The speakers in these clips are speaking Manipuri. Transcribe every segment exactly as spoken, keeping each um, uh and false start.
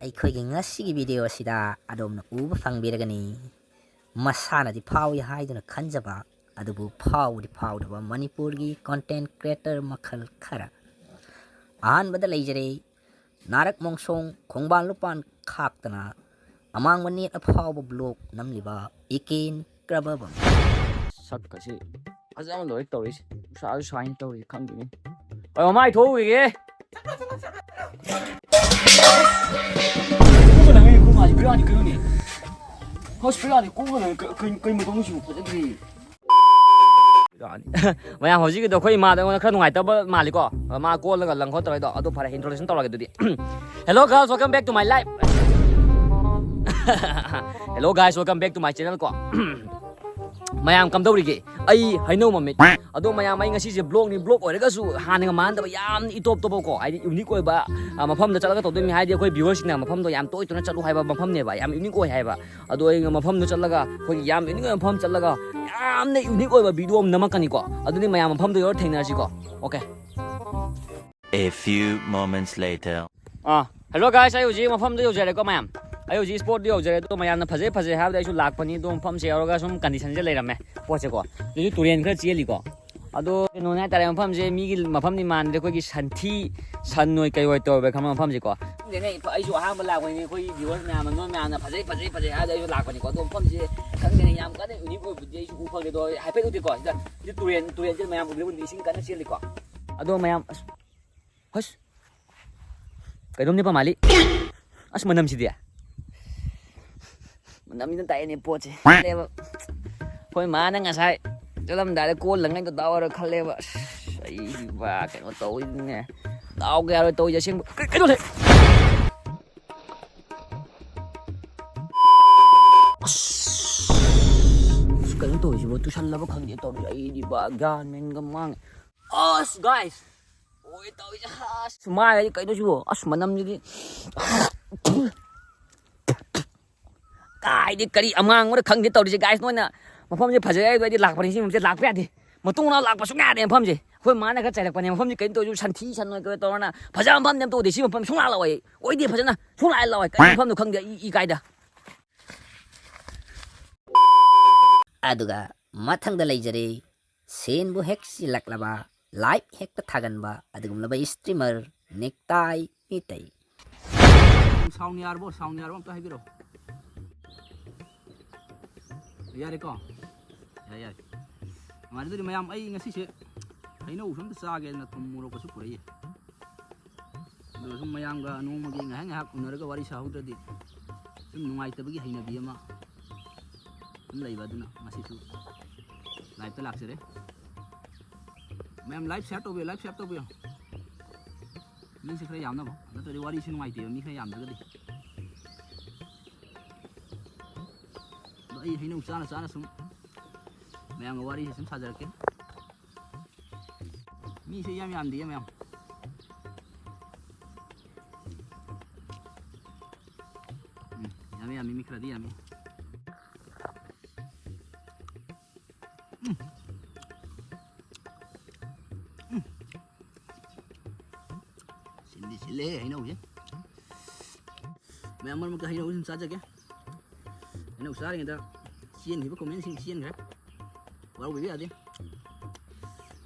ꯑꯩꯈꯣꯏꯒꯤ ꯉꯁꯤꯒꯤ ꯚꯤꯗꯤꯑꯣ ꯑꯁꯤꯗ ꯑꯗꯣꯝꯅ ꯎꯕ ꯐꯪꯕꯤꯔꯒꯅꯤ, ꯃꯁꯥꯅꯗꯤ ꯐꯥꯎꯏ ꯍꯥꯏꯗꯨꯅ ꯈꯟꯖꯕ ꯑꯗꯨꯕꯨ ꯐꯥꯎꯕꯗꯤ ꯐꯥꯎꯗꯕ ꯃꯅꯤꯄꯨꯔꯒꯤ ꯀꯣꯟꯇꯦꯟ ꯀ꯭ꯔꯤꯌꯦꯇꯔ ꯃꯈꯜ ꯈꯔ꯫ ꯑꯍꯥꯟꯕꯗ ꯂꯩꯖꯔꯦ, ꯅꯥꯔꯛ ꯃꯣꯡꯁꯣꯡ ꯈꯣꯡꯕꯥꯟ ꯂꯨꯄꯥꯟ ꯈꯥꯛꯇꯅ ꯑꯃꯥꯡꯕ ꯅꯦꯠ ꯑꯐꯥꯎꯕ ꯕ꯭ꯂꯣꯛ ꯅꯝꯂꯤꯕ ꯏꯀꯦꯟ ꯀ꯭ꯔꯕꯕꯝ꯫ ꯁꯛꯀꯁꯤ ꯐꯖꯅ ꯂꯣꯏ ꯇꯧꯔꯤꯁꯦ, ꯅꯨꯡꯁꯥꯁꯨ ꯁꯥꯏꯅ ꯇꯧꯔꯤꯁꯦ ꯈꯪꯗꯦꯅꯦ꯫ ꯍꯣꯏ, ꯃꯃꯥꯏ ꯊꯣꯛꯎꯈꯤꯒꯦ꯫ ꯀꯣꯛꯀ ꯂꯪꯉꯦ, ꯀꯣꯛ ꯃꯥꯁꯦ ꯕꯦꯔꯥꯅꯤ ꯀꯩꯅꯣꯅꯦ꯫ ꯍꯣꯁꯄꯤꯇꯥꯜꯗꯤ ꯀꯣꯛꯀ ꯂꯪꯉꯦ, ꯀ-, ꯀꯩ-, ꯀꯩ ꯃꯇꯧꯅꯣ ꯁꯤꯕꯨ ꯐꯖꯗ꯭ꯔꯤ꯫ ꯕꯦꯔꯥꯅꯤ꯫ ꯃꯌꯥꯝ ꯍꯧꯖꯤꯛꯀꯤꯗꯣ ꯑꯩꯈꯣꯏ ꯏꯃꯥꯗ ꯑꯩꯉꯣꯟꯗ ꯈꯔ ꯅꯨꯡꯉꯥꯏꯇꯕ ꯃꯥꯜꯂꯤꯀꯣ꯫ ꯃꯥ ꯀꯣꯜꯂꯒ ꯂꯪ ꯈꯣꯠ ꯇꯧꯔꯦꯗꯣ꯫ ꯑꯗꯣ ꯐꯔꯦ, introduction ꯇꯧꯔꯒꯦ ꯑꯗꯨꯗꯤ꯫ Hello girls, welcome back to my life. Hello guys, welcome back to my channel ꯀꯣ꯫ ꯃꯌꯥꯝ ꯀꯝꯗꯧꯔꯤꯒꯦ? ꯑꯩ ꯍꯩꯅꯧ ꯃꯃꯤꯠ꯫ ꯑꯗꯣ ꯃꯌꯥꯝ, ꯑꯩ ꯉꯁꯤꯁꯦ ꯕ꯭ꯂꯣꯛꯅꯤ, ꯕ꯭ꯂꯣꯛ ꯑꯣꯏꯔꯒꯁꯨ ꯍꯥꯟꯅꯒ ꯃꯥꯟꯅꯗꯕ ꯌꯥꯝꯅ ꯏꯇꯣꯞ ꯇꯣꯞꯄꯀꯣ, ꯍꯥꯏꯗꯤ ꯌꯨꯅꯤꯛ ꯑꯣꯏꯕ, ꯑ, ꯃꯐꯝꯗ ꯆꯠꯂꯒ ꯇꯧꯗꯣꯏꯅꯤ꯫ ꯍꯥꯏꯗꯤ ꯑꯩꯈꯣꯏ ꯚ꯭ꯌꯨꯋꯔꯁꯤꯡꯅ ꯃꯐꯝꯗꯣ ꯌꯥꯝ ꯇꯣꯏ ꯇꯣꯏꯅ ꯆꯠꯂꯨ ꯍꯥꯏꯕ ꯃꯐꯝꯅꯦꯕ, ꯌꯥꯝ ꯌꯨꯅꯤꯛ ꯑꯣꯏ ꯍꯥꯏꯕ꯫ ꯑꯗꯣ ꯑꯩ ꯃꯐꯝꯗꯣ ꯆꯠꯂꯒ, ꯑꯩꯈꯣꯏꯒꯤ ꯌꯥꯝ ꯌꯨꯅꯤꯛ ꯑꯣꯏꯕ ꯃꯐꯝ ꯆꯠꯂꯒ ꯌꯥꯝꯅ ꯌꯨꯅꯤꯛ ꯑꯣꯏꯕ ꯚꯤꯗꯤꯑꯣ ꯑꯃ ꯅꯝꯃꯛꯀꯅꯤꯀꯣ꯫ ꯑꯗꯨꯗꯤ ꯃꯌꯥꯝ ꯃꯐꯝꯗꯣ ꯌꯧꯔ ꯊꯦꯡꯅꯔꯁꯤꯀꯣ꯫ Okay꯫ A few moments later. Ah, hello guys, ꯑꯩ ꯍꯧꯖꯤꯛ ꯃꯐꯝꯗ ꯌꯧꯖꯔꯦꯀꯣ ꯃꯌꯥꯝ꯫ ꯑꯩ ꯍꯧꯖꯤꯛ ꯁ꯭ꯄꯣꯠꯇ ꯌꯧꯖꯔꯦ꯫ ꯑꯗꯣ ꯃꯌꯥꯝꯅ ꯐꯖꯩ ꯐꯖꯩ ꯍꯥꯏꯕꯗ ꯑꯩꯁꯨ ꯂꯥꯛꯄꯅꯤ꯫ ꯑꯗꯣ ꯃꯐꯝꯁꯦ ꯌꯧꯔꯒ ꯁꯨꯝ ꯀꯟꯗꯤꯁꯟꯁꯦ ꯂꯩꯔꯝꯃꯦ ꯄꯣꯠꯁꯦꯀꯣ꯫ ꯑꯗꯨꯁꯨ ꯇꯨꯔꯦꯟ ꯈꯔ ꯆꯦꯜꯂꯤꯀꯣ꯫ ꯑꯗꯣ ꯀꯩꯅꯣꯅꯦ ꯍꯥꯏꯇꯥꯔꯦ, ꯃꯐꯝꯁꯦ ꯃꯤꯒꯤ ꯃꯐꯝꯗꯤ ꯃꯥꯟꯗ꯭ꯔꯦ, ꯑꯩꯈꯣꯏꯒꯤ ꯁꯟꯊꯤ ꯁꯟ ꯑꯣꯏ ꯀꯩ ꯑꯣꯏ ꯇꯧꯔꯕ ꯈꯪꯕ ꯃꯐꯝꯁꯦꯀꯣ꯫ ꯈꯪꯗꯦꯅꯦ, ꯑꯩꯁꯨ ꯑꯍꯥꯟꯕ ꯂꯥꯛꯄꯅꯤꯅꯦ꯫ ꯑꯩꯈꯣꯏ ꯚꯤꯌꯨꯋꯔꯁ ꯃꯌꯥꯝꯅ, ꯅꯣꯏ ꯃꯌꯥꯝꯅ ꯐꯖꯩ ꯐꯖꯩ ꯐꯖꯩ ꯍꯥꯏꯕꯗ ꯑꯩꯁꯨ ꯂꯥꯛꯄꯅꯤꯀꯣ꯫ ꯑꯗꯣ ꯃꯐꯝꯁꯦ ꯈꯪꯗꯦꯅꯦ, ꯌꯥꯝ ꯀꯟꯅ ꯌꯨꯅꯤꯛ ꯑꯣꯏꯕꯗꯤ ꯑꯩꯁꯨ ꯎ ꯐꯪꯗꯦ꯫ ꯑꯗꯣ ꯍꯥꯏꯐꯦꯠ ꯎꯗꯦꯀꯣ, ꯁꯤꯗ, ꯁꯤꯗ ꯇꯨꯔꯦꯟ, ꯇꯨꯔꯦꯟꯁꯤꯗ ꯃꯌꯥꯝ ꯎꯕꯤꯔꯕꯅꯤ, ꯏꯁꯤꯡ ꯀꯟꯅ ꯆꯦꯜꯂꯤꯀꯣ꯫ ꯑꯗꯣ ꯃꯌꯥꯝ, ꯑꯁ, ꯍꯁ, ꯀꯩꯅꯣꯝꯅꯦ ꯄꯥꯃꯥꯂꯤ꯫ ꯑꯁ, ꯃꯅꯝꯁꯤꯗꯤ, ꯃꯅꯝꯁꯤꯅ ꯇꯥꯛꯑꯦꯅꯦ ꯄꯣꯠꯁꯦ꯫ ꯈꯜꯂꯦꯕ꯫ ꯑꯩꯈꯣꯏ ꯃꯥꯅ ꯉꯁꯥꯏ ꯆꯠꯂꯝꯗꯥꯏꯗ ꯀꯣꯜ ꯂꯪꯉꯩꯗꯣ ꯇꯧꯔ ꯈꯜꯂꯦꯕ꯫ ꯑꯁ, ꯑꯩꯕ ꯀꯩꯅꯣ ꯇꯧꯔꯤꯅꯦ꯫ ꯇꯥꯎꯒꯦ ꯌꯥꯔꯣꯏ ꯇꯧꯔꯤꯁꯦ ꯑꯁꯦꯡꯕ꯫ ꯀꯩ-, ꯀꯩꯅꯣ ꯂꯩ? ꯑꯁ, ꯀꯩꯅꯣ ꯇꯧꯔꯤꯁꯤꯕꯣ? ꯇꯨꯁꯜꯂꯕ ꯈꯪꯗꯦ ꯇꯧꯔꯤꯁꯦ꯫ ꯑꯩꯗꯤ ꯕꯥ ꯒ꯭ꯌꯥꯟ ꯃꯦꯟꯒ ꯃꯥꯡꯉꯦ꯫ ꯑꯁ, guys꯫ ꯑꯣꯏ ꯇꯧꯔꯤꯁꯦ꯫ ꯑꯁ, ꯃꯥꯏ ꯀꯩꯅꯣ ꯁꯤꯕꯣ? ꯑꯁ, ꯃꯅꯝꯁꯤꯗꯤ꯫ ꯀꯥꯏꯗꯤ ꯀꯔꯤ ꯑꯃꯥꯡꯕꯅꯣ ꯈꯪꯗꯦ ꯇꯧꯔꯤꯁꯦ꯫ Guys, ꯅꯣꯏꯅ ꯃꯐꯝꯁꯦ ꯐꯖꯩ ꯍꯥꯏꯗꯣ ꯑꯩꯗꯤ ꯂꯥꯛꯄꯅꯤ꯫ ꯁꯤ ꯃꯐꯝꯁꯦ ꯂꯥꯛꯄ ꯌꯥꯗꯦ꯫ ꯃꯇꯨꯡ ꯃꯅꯥꯎ ꯂꯥꯛꯄ ꯁꯨꯡꯌꯥ ꯌꯥꯗꯦ ꯃꯐꯝꯁꯦ꯫ ꯑꯩꯈꯣꯏ ꯃꯥꯅ ꯈꯔ ꯆꯩꯔꯛꯄꯅꯦ, ꯃꯐꯝꯁꯦ ꯀꯩꯅꯣ ꯇꯧꯔꯁꯨ ꯁꯟꯊꯤ ꯁꯟ ꯑꯣꯏ ꯀꯩꯅꯣ ꯇꯧꯔꯅ ꯐꯖꯕ ꯃꯐꯝꯗꯤ ꯑꯝꯇ ꯑꯣꯏꯗꯦ꯫ ꯁꯤ ꯃꯐꯝ ꯁꯨꯡꯂꯥꯛ ꯂꯥꯛꯑꯣꯏ, ꯑꯣꯏꯗꯦ ꯐꯖꯅ ꯁꯨꯡꯂꯥꯛ ꯂꯥꯛꯑꯣꯏ꯫ ꯀꯔꯤ ꯃꯐꯝꯅꯣ ꯈꯪꯗꯦ, ꯑꯩ ꯏ ꯀꯥꯏꯗ꯫ ꯑꯗꯨꯒ ꯃꯊꯪꯗ ꯂꯩꯖꯔꯦ, ꯁꯦꯟꯕꯨ ꯍꯦꯛ ꯆꯤꯜꯂꯛꯂꯕ, ꯂꯥꯏꯚ ꯍꯦꯛꯇ ꯊꯥꯒꯟꯕ ꯑꯗꯨꯒꯨꯝꯂꯕ ꯏꯁꯇ꯭ꯔꯤꯃꯔ ꯅꯦꯛꯇꯥꯏ ꯃꯤꯇꯩ꯫ ꯁꯥꯎꯟ ꯌꯥꯔꯕꯣ? ꯁꯥꯎꯟ ꯌꯥꯔꯕꯣ? ꯑꯝꯇ ꯍꯥꯏꯕꯤꯔꯛꯑꯣ꯫ ꯌꯥꯔꯦꯀꯣ? ꯌꯥꯔꯦ, ꯌꯥꯔꯦ꯫ ꯅꯨꯡꯉꯥꯏꯔꯦ꯫ ꯑꯗꯨꯗꯤ ꯃꯌꯥꯝ, ꯑꯩ ꯉꯁꯤꯁꯦ ꯍꯩꯅꯧꯁꯨ ꯑꯝꯇ ꯆꯥꯒꯦꯅ ꯊꯨꯝ ꯃꯣꯔꯣꯛꯀꯁꯨ ꯄꯨꯔꯛꯏ꯫ ꯑꯗꯨꯒ ꯁꯨꯝ ꯃꯌꯥꯝꯒ ꯅꯣꯡꯃꯒꯤ ꯉꯥꯏꯍꯥꯛ ꯉꯥꯏꯍꯥꯛ ꯎꯅꯔꯒ ꯋꯥꯔꯤ ꯁꯥꯍꯧꯗ꯭ꯔꯗꯤ ꯁꯨꯝ ꯅꯨꯡꯉꯥꯏꯇꯕꯒꯤ ꯍꯩꯅꯕꯤ ꯑꯃ ꯁꯨꯝ ꯂꯩꯕ, ꯑꯗꯨꯅ ꯉꯁꯤꯁꯨ ꯂꯥꯏꯞꯇ ꯂꯥꯛꯆꯔꯦ꯫ ꯃꯌꯥꯝ ꯂꯥꯏꯞ ꯁꯤꯌꯥꯔ ꯇꯧꯕꯤꯌꯨ, ꯂꯥꯏꯞ ꯁꯤꯌꯥꯔ ꯇꯧꯕꯤꯌꯨ꯫ ꯃꯤꯁꯦ ꯈꯔ ꯌꯥꯝꯅꯕ, ꯅꯠꯇ꯭ꯔꯗꯤ ꯋꯥꯔꯤꯁꯦ ꯅꯨꯡꯉꯥꯏꯇꯦꯕ, ꯃꯤ ꯈꯔ ꯌꯥꯝꯗ꯭ꯔꯒꯗꯤ꯫ ꯑꯗꯣ ꯑꯩ ꯍꯩꯅꯧ ꯆꯥꯅ ꯆꯥꯅ ꯁꯨꯝ ꯃꯌꯥꯝꯒ ꯋꯥꯔꯤꯁꯦ ꯁꯨꯝ ꯁꯥꯖꯔꯛꯀꯦ꯫ ꯃꯤꯁꯦ ꯌꯥꯝ ꯌꯥꯝꯗꯤꯌꯦ ꯃꯌꯥꯝ꯫ ꯎꯝ, ꯌꯥꯝꯃꯤ, ꯌꯥꯝꯃꯤ, ꯃꯤ ꯈꯔꯗꯤ ꯌꯥꯝꯃꯤ꯫ ꯎꯝ꯫ ꯎꯝ꯫ ꯁꯤꯟꯗꯤ ꯁꯤꯜꯂꯦ ꯍꯩꯅꯧꯁꯦ꯫ ꯃꯌꯥꯝ ꯃꯔꯛ ꯃꯔꯛꯇ ꯍꯩꯅꯧ ꯁꯨꯝ ꯆꯥꯖꯒꯦ꯫ ꯍꯩꯅꯧ ꯆꯥꯔꯤꯉꯩꯗ ꯆꯦꯟꯈꯤꯕ ꯀꯣꯃꯦꯟꯁꯤꯡ ꯆꯦꯟꯈ꯭ꯔꯦ꯫ ꯋꯥꯔꯧꯕꯤꯕ ꯌꯥꯗꯦ꯫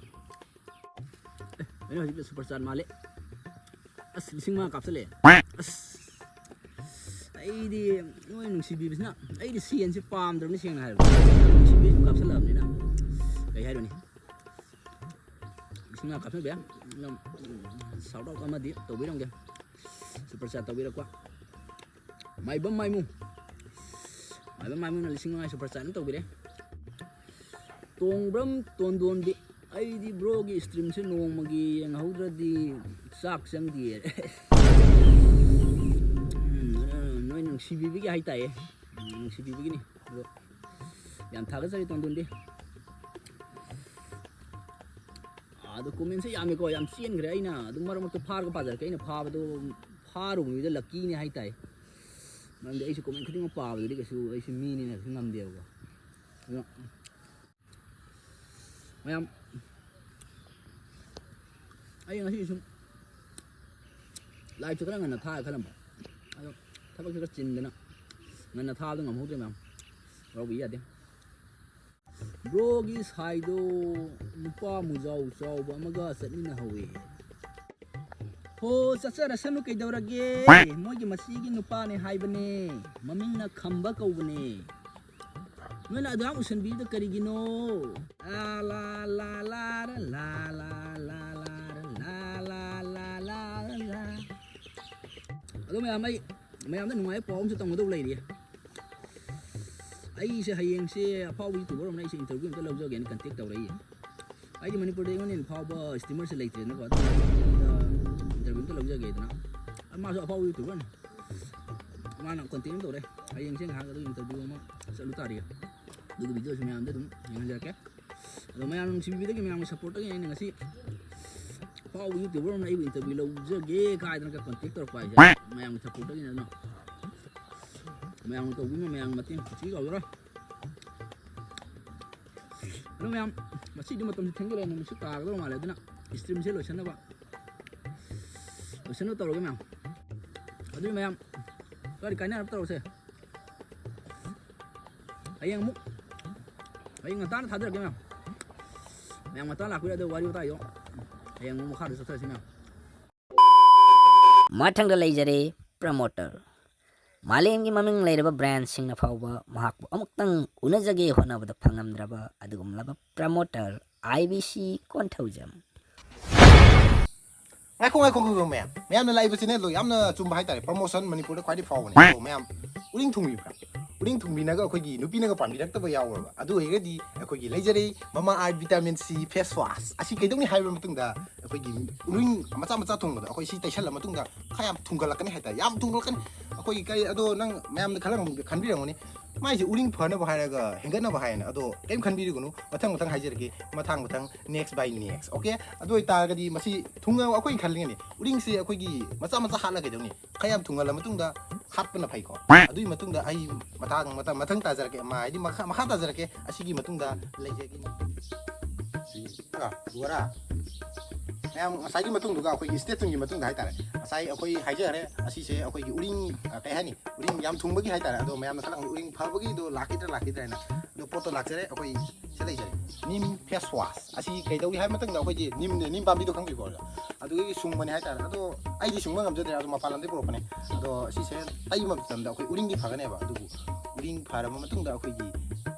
ꯑꯦ, ꯑꯩꯅ ꯍꯧꯖꯤꯛꯇ ꯁꯨꯄꯔ ꯆꯥꯠ ꯃꯥꯜꯂꯦ꯫ ꯑꯁ, ꯂꯤꯁꯤꯡ ꯃꯉꯥ ꯀꯥꯞꯁꯜꯂꯛꯑꯦ꯫ ꯑꯁ, ꯑꯩꯗꯤ ꯅꯣꯏ ꯅꯨꯡꯁꯤꯕꯤꯕꯁꯤꯅ, ꯑꯩꯗꯤ ꯁꯦꯟꯁꯦ ꯄꯥꯝꯗ꯭ꯔꯕꯅꯤ, ꯁꯦꯡꯅ ꯍꯥꯏꯔꯕꯗ꯫ ꯅꯨꯡꯁꯤꯕꯤꯕꯁꯤꯅ ꯀꯥꯞꯁꯜꯂꯛꯑꯕꯅꯤꯅ ꯀꯩ ꯍꯥꯏꯔꯨꯅꯤ? ꯂꯤꯁꯤꯡ ꯃꯉꯥ ꯀꯥꯞꯁꯟꯕ ꯌꯥꯏ꯫ ꯑꯗꯨꯝ shout out ꯑꯃꯗꯤ ꯇꯧꯕꯤꯔꯝꯒꯦ꯫ ꯁꯨꯄꯔ ꯆꯥꯠ ꯇꯧꯕꯤꯔꯛꯄ ꯃꯥꯏꯕꯝ ꯃꯥꯏꯃꯨ, ꯃꯥꯏꯕꯝ ꯃꯥꯏꯃꯨꯅ ꯂꯤꯁꯤꯡ ꯃꯉꯥ ꯁꯨꯄꯔ ꯆꯥꯠ ꯑꯃ ꯇꯧꯕꯤꯔꯦ꯫ ꯇꯣꯡꯕ꯭ꯔꯝ ꯇꯣꯟꯗꯣꯟꯕꯤ, ꯑꯩꯗꯤ ꯕ꯭ꯔꯣꯒꯤ ꯏꯁꯇ꯭ꯔꯤꯝꯁꯦ ꯅꯣꯡꯃꯒꯤ ꯌꯦꯡꯍꯧꯗ꯭ꯔꯗꯤ ꯆꯥꯛ ꯆꯪꯗꯤꯌꯦ꯫ ꯎꯝ, ꯅꯣꯏ ꯅꯨꯡꯁꯤꯕꯤꯕꯒꯤ ꯍꯥꯏꯇꯥꯏꯌꯦ꯫ ꯎꯝ, ꯅꯨꯡꯁꯤꯕꯤꯕꯒꯤꯅꯤ꯫ ꯑꯗꯣ ꯌꯥꯝ ꯊꯥꯒꯠꯆꯔꯤ ꯇꯣꯟꯗꯣꯟꯕꯤ꯫ ꯑꯗꯣ ꯀꯣꯃꯦꯟꯁꯦ ꯌꯥꯝꯃꯦꯀꯣ, ꯌꯥꯝ ꯆꯦꯟꯈ꯭ꯔꯦ꯫ ꯑꯩꯅ ꯑꯗꯨꯝ ꯃꯔꯛ ꯃꯔꯛꯇ ꯐꯥꯔꯒ ꯄꯥꯖꯔꯛꯀꯦ꯫ ꯑꯩꯅ ꯐꯥꯕꯗꯣ, ꯐꯥꯔꯨꯕ ꯃꯤꯗꯣ ꯂꯛꯀꯤꯅꯦ ꯍꯥꯏꯇꯥꯏ꯫ ꯃꯔꯝꯗꯤ ꯑꯩꯁꯨ ꯀꯣꯃꯦꯟ ꯈꯨꯗꯤꯡꯃꯛ ꯄꯥꯕꯗꯗꯤ ꯀꯩꯁꯨ ꯑꯩꯁꯨ ꯃꯤꯅꯤꯅ ꯀꯩꯁꯨ ꯉꯝꯗꯦꯕꯀꯣ꯫ ꯑꯗꯨꯅ ꯃꯌꯥꯝ, ꯑꯩ ꯉꯁꯤ ꯁꯨꯝ ꯂꯥꯏꯐꯁꯦ ꯈꯔ ꯉꯟꯅ ꯊꯥꯒꯦ ꯈꯜꯂꯝꯕ, ꯑꯗꯣ ꯊꯕꯛꯁꯦ ꯈꯔ ꯆꯤꯟꯗꯅ ꯉꯟꯅ ꯊꯥꯕꯗꯣ ꯉꯝꯍꯧꯗ꯭ꯔꯦ ꯃꯌꯥꯝ, ꯋꯥꯔꯧꯕꯤ ꯌꯥꯗꯦ꯫ ꯕ꯭ꯔꯣꯒꯤ ꯁꯥꯏꯗꯣ ꯅꯨꯄꯥ ꯃꯨꯖꯥꯎ ꯆꯥꯎꯕ ꯑꯃꯒ ꯆꯠꯃꯤꯟꯅꯍꯧꯋꯦ꯫ ꯍꯣ, ꯆꯠꯆꯔꯁꯅꯨ ꯀꯩꯗꯧꯔꯒꯦ? ꯃꯣꯏꯒꯤ ꯃꯆꯤꯒꯤ ꯅꯨꯄꯥꯅꯦ ꯍꯥꯏꯕꯅꯦ, ꯃꯃꯤꯡꯅ ꯈꯝꯕ ꯀꯧꯕꯅꯦ꯫ ꯅꯣꯏꯅ ꯑꯗꯨꯌꯥꯝ ꯎꯁꯟꯕꯤꯗꯣ ꯀꯔꯤꯒꯤꯅꯣ? ꯂꯥ, ꯂꯥ, ꯂꯥ, ꯔ, ꯂꯥ, ꯂꯥ, ꯂꯥ, ꯂꯥ, ꯔ, ꯂꯥ, ꯂꯥ, ꯂꯥ, ꯂꯥ, ꯔ, ꯂꯥ꯫ ꯑꯗꯣ ꯃꯌꯥꯝ, ꯑꯩ ꯃꯌꯥꯝꯗ ꯅꯨꯡꯉꯥꯏꯕ ꯄꯥꯎ ꯑꯃꯁꯨ ꯇꯝꯒꯗꯧ ꯂꯩꯔꯤꯌꯦ꯫ ꯑꯩꯁꯦ ꯍꯌꯦꯡꯁꯦ ꯑꯐꯥꯎꯕ YouTuber ꯑꯃꯅ ꯑꯩꯁꯦ interview ꯑꯝꯇ ꯂꯧꯖꯒꯦꯅ contact ꯇꯧꯔꯛꯏ꯫ ꯑꯩꯗꯤ ꯃꯅꯤꯄꯨꯔꯗ ꯑꯩꯉꯣꯟꯗ ꯍꯦꯟꯅ ꯐꯥꯎꯕ streamerꯁꯦ ꯂꯩꯇ꯭ꯔꯦꯅꯀꯣ, ꯑꯗꯨꯅ ꯑꯩꯉꯣꯟꯗ interview ꯑꯝꯇ ꯂꯧꯖꯒꯦꯗꯅ꯫ ꯑ, ꯃꯥꯁꯨ ꯑꯐꯥꯎꯕ YouTuberꯅꯤ꯫ ꯃꯥꯅ contact ꯑꯃ ꯇꯧꯔꯦ꯫ ꯍꯌꯦꯡꯁꯦ ꯉꯥꯏꯍꯥꯛ ꯑꯗꯨ interview ꯑꯃ ꯆꯠꯂꯨ ꯇꯥꯔꯤ꯫ ꯑꯗꯨꯒꯤ videoꯁꯨ ꯃꯌꯥꯝꯗ ꯑꯗꯨꯝ ꯌꯦꯡꯍꯟꯖꯔꯛꯀꯦ꯫ ꯑꯗꯣ ꯃꯌꯥꯝ ꯅꯨꯡꯁꯤꯕꯤꯕꯗꯒꯤ, ꯃꯌꯥꯝꯒꯤ supportꯇꯒꯤ ꯑꯩꯅ ꯉꯁꯤ ꯑꯐꯥꯎꯕ YouTuber ꯑꯃꯅ ꯑꯩꯕꯨ interview ꯂꯧꯖꯒꯦ ꯀꯥꯏꯗꯅ contact ꯇꯧꯔꯛꯄ ꯍꯥꯏꯁꯦ ꯃꯌꯥꯝꯒꯤ supportꯇꯒꯤꯅꯦ꯫ ꯑꯗꯨꯅ ꯃꯌꯥꯝꯅ ꯇꯧꯕꯤꯕ ꯃꯌꯥꯝꯒꯤ ꯃꯇꯦꯡ ꯈꯨꯠꯁꯤ ꯀꯥꯎꯖꯔꯣꯏ꯫ ꯑꯗꯣ ꯃꯌꯥꯝ, ꯉꯁꯤꯗꯤ ꯃꯇꯝꯁꯦ ꯊꯦꯡꯖꯤꯜꯂꯛꯑꯦ, ꯅꯨꯃꯤꯠꯁꯨ ꯇꯥꯒꯗꯧꯕ ꯃꯥꯜꯂꯦ, ꯑꯗꯨꯅ streamꯁꯦ ꯂꯣꯏꯁꯟꯅꯕ, ꯂꯣꯏꯁꯟꯅꯕ ꯇꯧꯔꯒꯦ ꯃꯌꯥꯝ꯫ ꯑꯗꯨꯗꯤ ꯃꯌꯥꯝ, ꯀꯔꯤ ꯀꯥꯏꯅꯔꯞ ꯇꯧꯔꯁꯦ꯫ ꯍꯌꯦꯡ ꯑꯃꯨꯛ, ꯍꯌꯦꯡ ꯉꯟꯇꯥꯅ ꯊꯥꯖꯔꯛꯀꯦ ꯃꯌꯥꯝ꯫ ꯃꯌꯥꯝ ꯉꯟꯇꯥ ꯂꯥꯛꯄꯤꯔꯦ, ꯑꯗꯣ ꯋꯥꯔꯤ ꯋꯥꯇꯥꯏꯗꯣ ꯍꯌꯦꯡ ꯑꯃꯨꯛ ꯃꯈꯥꯗ ꯆꯠꯊꯔꯁꯤ ꯃꯌꯥꯝ꯫ ꯃꯊꯪꯗ ꯂꯩꯖꯔꯦ promoter꯫ ꯃꯥꯂꯦꯝꯒꯤ ꯃꯃꯤꯡ ꯂꯩꯔꯕ brandꯁꯤꯡꯅ ꯐꯥꯎꯕ ꯃꯍꯥꯛꯄꯨ ꯑꯃꯨꯛꯇꯪ ꯎꯅꯖꯒꯦ ꯍꯣꯠꯅꯕꯗ ꯐꯪꯉꯝꯗ꯭ꯔꯕ ꯑꯗꯨꯒꯨꯝꯂꯕ promoter I B C Konthoujam. ꯉꯥꯏꯈꯣ, ꯉꯥꯏꯈꯣ, ꯉꯥꯏꯈꯣ, ꯃꯌꯥꯝ꯫ ꯃꯌꯥꯝꯅ ꯂꯥꯛꯏꯕ channelꯗꯣ ꯌꯥꯝꯅ ꯆꯨꯝꯕ ꯍꯥꯏꯇꯥꯔꯦ꯫ Promotion ꯃꯅꯤꯄꯨꯔꯗ ꯈ꯭ꯋꯥꯏꯗꯒꯤ ꯐꯥꯎꯕꯅꯦ꯫ ꯑꯗꯣ ꯃꯌꯥꯝ, ꯎꯔꯤꯡ ꯊꯨꯡꯕꯤꯕ꯭ꯔꯥ? ꯎꯔꯤꯡ ꯊꯨꯡꯕꯤꯅꯒ ꯑꯩꯈꯣꯏꯒꯤ ꯅꯨꯄꯤꯅꯒ ꯄꯥꯝꯕꯤꯔꯛꯇꯕ ꯌꯥꯎꯔꯕ? ꯑꯗꯨ ꯑꯣꯏꯔꯒꯗꯤ ꯑꯩꯈꯣꯏꯒꯤ ꯂꯩꯖꯔꯦ Mama Earth Vitamin C Face Wash꯫ ꯑꯁꯤ ꯀꯩꯗꯧꯅꯤ ꯍꯥꯏꯕ ꯃꯇꯨꯡꯗ ꯑꯩꯈꯣꯏꯒꯤ ꯎꯔꯤꯡ ꯃꯆꯥ ꯃꯆꯥ ꯊꯨꯡꯕꯗꯣ ꯑꯩꯈꯣꯏ ꯁꯤ ꯇꯩꯁꯜꯂ ꯃꯇꯨꯡꯗ ꯈꯔ ꯌꯥꯝ ꯊꯨꯡꯒꯠꯂꯛꯀꯅꯤ ꯍꯥꯏꯇꯥꯔꯦ꯫ ꯌꯥꯝ ꯊꯨꯡꯒꯠꯂꯛꯀꯅꯤ꯫ ꯑꯩꯈꯣꯏꯒꯤ ꯀꯔꯤ, ꯑꯗꯣ ꯅꯪ ꯃꯌꯥꯝꯅ ꯈꯜꯂꯝ-, ꯈꯟꯕꯤꯔꯝꯒꯅꯤ, "ꯃꯥꯏꯁꯦ ꯎꯔꯤꯡ ꯐꯅꯕ ꯍꯥꯏꯔꯒ ꯍꯦꯟꯒꯠꯅꯕ ꯍꯥꯏꯌꯦꯅ"꯫ ꯑꯗꯣ ꯀꯩꯝ ꯈꯟꯕꯤꯔꯨꯒꯅꯨ, ꯃꯊꯪ ꯃꯊꯪ ꯍꯥꯏꯖꯔꯛꯀꯦ, ꯃꯊꯪ ꯃꯊꯪ, next by next, okay? ꯑꯗꯨ ꯑꯣꯏꯇꯥꯔꯒꯗꯤ ꯃꯁꯤ ꯊꯨꯡꯅ ꯑꯩꯈꯣꯏ ꯈꯜꯂꯤꯉꯩꯅꯦ, ꯎꯔꯤꯡꯁꯦ ꯑꯩꯈꯣꯏꯒꯤ ꯃꯆꯥ ꯃꯆꯥ ꯍꯥꯠꯂ ꯀꯩꯗꯧꯅꯤ? ꯈꯔ ꯌꯥꯝ ꯊꯨꯡꯍꯜꯂ ꯃꯇꯨꯡꯗ ꯍꯥꯠꯄꯅ ꯐꯩꯀꯣ꯫ ꯑꯗꯨꯒꯤ ꯃꯇꯨꯡꯗ ꯑꯩ ꯃꯇꯥꯡ, ꯃꯇꯝ, ꯃꯊꯪ ꯇꯥꯖꯔꯛꯀꯦ, ꯃꯥ-, ꯍꯥꯏꯗꯤ ꯃꯈꯥ, ꯃꯈꯥ ꯇꯥꯖꯔꯛꯀꯦ, ꯑꯁꯤꯒꯤ ꯃꯇꯨꯡꯗ ꯂꯩꯖꯒꯦ꯫ ꯑꯗꯨꯒ ꯃꯌꯥꯝ ꯉꯁꯥꯏꯒꯤ ꯃꯇꯨꯡꯗꯨꯒ ꯑꯩꯈꯣꯏꯒꯤ ꯁ꯭ꯇꯦꯞ ꯇꯨꯒꯤ ꯃꯇꯨꯡꯗ ꯍꯥꯏꯇꯥꯔꯦ, ꯉꯁꯥꯏ ꯑꯩꯈꯣꯏ ꯍꯥꯏꯖꯈ꯭ꯔꯦ, ꯑꯁꯤꯁꯦ ꯑꯩꯈꯣꯏꯒꯤ ꯎꯔꯤꯡ, ꯑ, ꯀꯩ ꯍꯥꯏꯅꯤ, ꯎꯔꯤꯡ ꯌꯥꯝ ꯊꯨꯡꯕꯒꯤ ꯍꯥꯏꯇꯥꯔꯦ꯫ ꯑꯗꯣ ꯃꯌꯥꯝꯅ ꯈꯜꯂꯝꯒꯅꯤ ꯎꯔꯤꯡ ꯐꯕꯒꯤꯗꯣ ꯂꯥꯛꯈꯤꯗ꯭ꯔꯥ ꯂꯥꯛꯈꯤꯗ꯭ꯔꯥ ꯍꯥꯏꯅ꯫ ꯑꯗꯣ ꯄꯣꯠꯇꯣ ꯂꯥꯛꯆꯔꯦ, ꯑꯩꯈꯣꯏ ꯁꯤ ꯂꯩꯖꯔꯦ, ꯅꯤꯝ ꯐꯦꯁ ꯋꯥꯁ꯫ ꯑꯁꯤ ꯀꯩꯗꯧꯏ ꯍꯥꯏꯕ ꯃꯇꯝꯗ ꯑꯩꯈꯣꯏꯒꯤ ꯅꯤꯝꯅꯦ, ꯅꯤꯝ ꯄꯥꯝꯕꯤꯗꯣ ꯈꯪꯕꯤꯀꯣ? ꯑꯗꯨꯒꯤ ꯁꯨꯡꯕꯅꯦ ꯍꯥꯏꯇꯥꯔꯦ꯫ ꯑꯗꯣ ꯑꯩꯗꯤ ꯁꯨꯡꯕ ꯉꯝꯖꯗ꯭ꯔꯦ, ꯑꯗꯣ ꯃꯄꯥꯟ ꯂꯝꯗꯒꯤ ꯄꯨꯔꯛꯄꯅꯦ꯫ ꯑꯗꯣ ꯁꯤꯁꯦ ꯇꯩꯕ ꯃꯇꯝꯗ ꯑꯩꯈꯣꯏ ꯎꯔꯤꯡꯗꯤ ꯐꯒꯅꯦꯕ, ꯑꯗꯨꯕꯨ ꯎꯔꯤꯡ ꯐꯔꯕ ꯃꯇꯨꯡꯗ ꯑꯩꯈꯣꯏꯒꯤ,